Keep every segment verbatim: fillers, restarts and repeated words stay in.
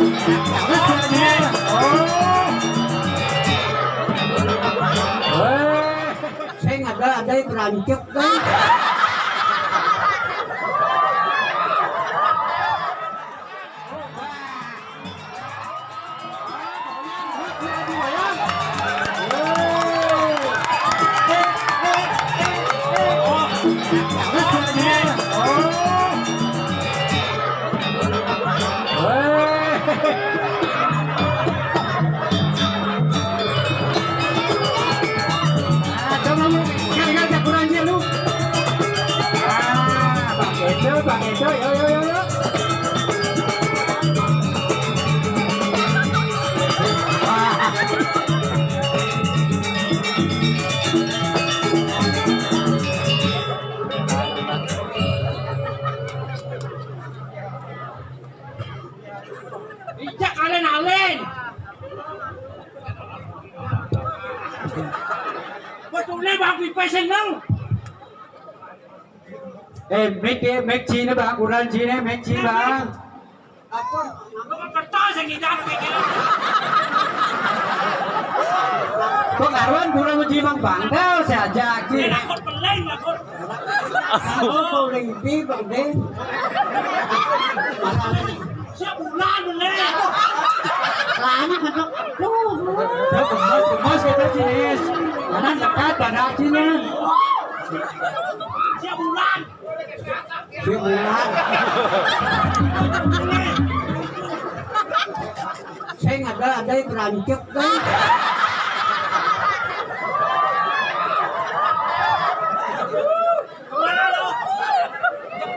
Terus jadinya, oh. Eh, saya nggak ada, ada yang berancuk, kan? Ah, coba lu, kali-kali kurang dia lu. Ah, Bang Edo, Bang Edo, yo, yo, yo, yo. Ijak alen-alen. Betulnya Bang Pipe seneng. Eh, mic ya, mic sini, Bang. Kurang sini, mic sini, Bang. Apa? Apa betul sing kita pikir? Kok karuan kurang uji Bang Bangdal saja, Ci. Ini takut peling, takut. Aku paling di Bang Den. Sebulan bener. Lama kan, Bang? Tuh. Gemes, gemes kita, Ci, Nis. Mana dekat pada Ci, Nis. Sebulan. Sebulan. Saya nggak ada, ada yang berancuk, kan? Kemana lu?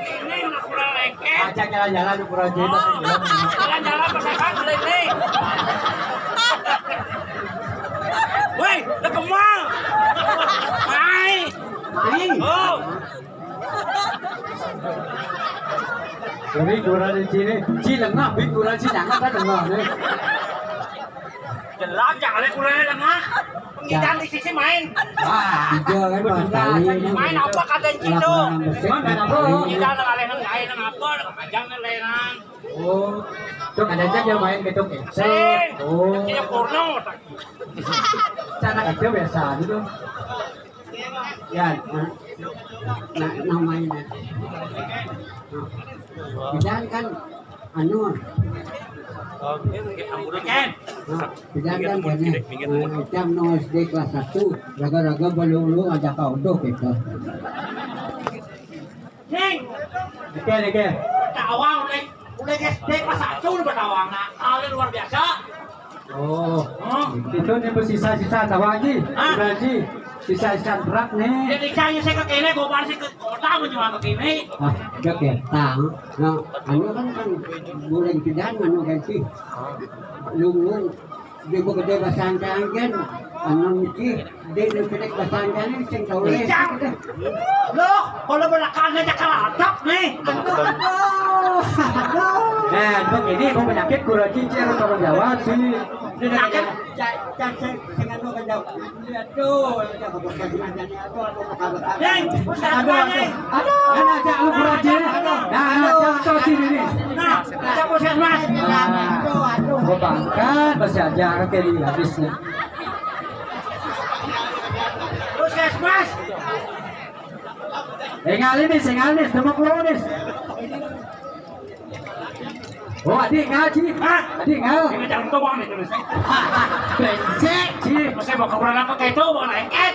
Ini udah kurang lengket. Ajak jalan-jalan, kurang jimat. Jalan-jalan, pasangan, beli, beli. Woi, udah kemana? Hai. Hai. Oh. Ini kurang di sini, si lengah, bing kurang si jangan kan lengah nih. Jelas, jangan kurangnya lengah. Pengidan di sisi main. Ah, iya kan, Mas Tali ini. Main apa kata yang gitu? Lapangan besar, Mas Tali. Pengidan lengah, lengah, lengah, apa? Aja lengah. Oh, tuh ada aja dia main gitu, kesek. Sing. Oh. Dia porno. Cara itu biasa gitu. Ya, nah, nah, namanya. Nah, jangan kan, anu. Nah, jangan kan banyak. Nah, jam no S D kelas satu, raga-raga belum lu ngajak kau tuh gitu. Ning. Oke, oke. Tawang udah, udah S D kelas satu udah bertawang. Nah, kalau luar biasa. Oh. Oh. Itu nih sisa-sisa tawang lagi. Hah? Udah, Ji. Sisa-sisa berat nih. Jadi saya saya ke kene, gua balik ke kota, gua cuma ke kene. Ah, udah kene. Nah, anu kan kan bulan pindahan anu ganti. Lu, lu, dia gua gede bahasa angkang kan. Anu mesti Dek, lu kena kesanjane sing tau les. Loh, kalau belakangnya cakar atap nih. Aduh, aduh, aduh. Eh, begini, mau penyakit kurang cicir, tolong jawab sih. Ini penyakit. Cak, cak, sing, sing anu kan jawab. Aduh, ya, bukan semanjane, aduh, aduh, bukan, bukan. Nih, aduh, aduh, aduh. Kan aja lu kurang cicir. Nah, nah, contoh sini nih. Nah, kita puskesmas. Nah, aduh, aduh. Gua bangkat, masih aja kayak di habisnya. Puskesmas. Engal ini, engal ini, demok lu ini. Oh, adik ngaji. Hah? Adik ngal. Ini jangan tuh, Bang, itu. Brengsek, Ci. Masih mau keberan apa kayak itu, Bang, lengket.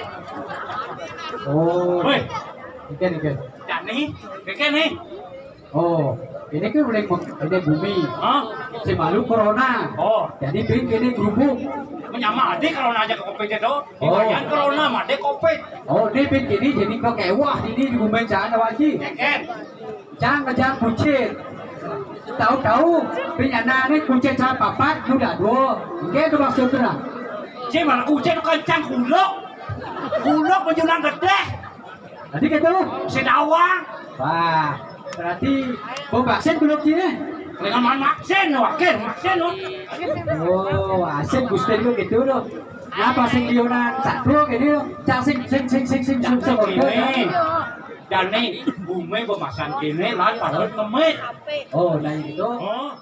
Oh. Woi. Ikan, ikan. Jani, ikan nih. Oh, ini kan udah meng-, udah bumi. Hah? Si malu corona. Oh. Jadi bikin ini kerubuk. Menyama adik kalau nanya ke kopi itu. Oh. Lumayan corona mah deh kopi. Oh, ini bikin ini jadi kok ewah ini di bumi sana wajib. Eken. Cang ngejang kucing. Tahu-tahu, pinyanane kucing sama papat, udah dua. Oke, itu maksudnya. Cing, mana kucing kencang kuluk. Kuluk menjulang gede. Tadi kata lu? Sedawang. Wah, berarti mau vaksin belum sih? Dengan mana vaksin, wakil vaksin, loh. Oh, asin Gusti lu gitu loh. Apa sing liunan satu gitu? Cak sing, sing, sing, sing, sing, sing, sing, sing, ini. Dan nih, bumi pemasan ini, lain pada kemit. Oh, nah gitu. Oh.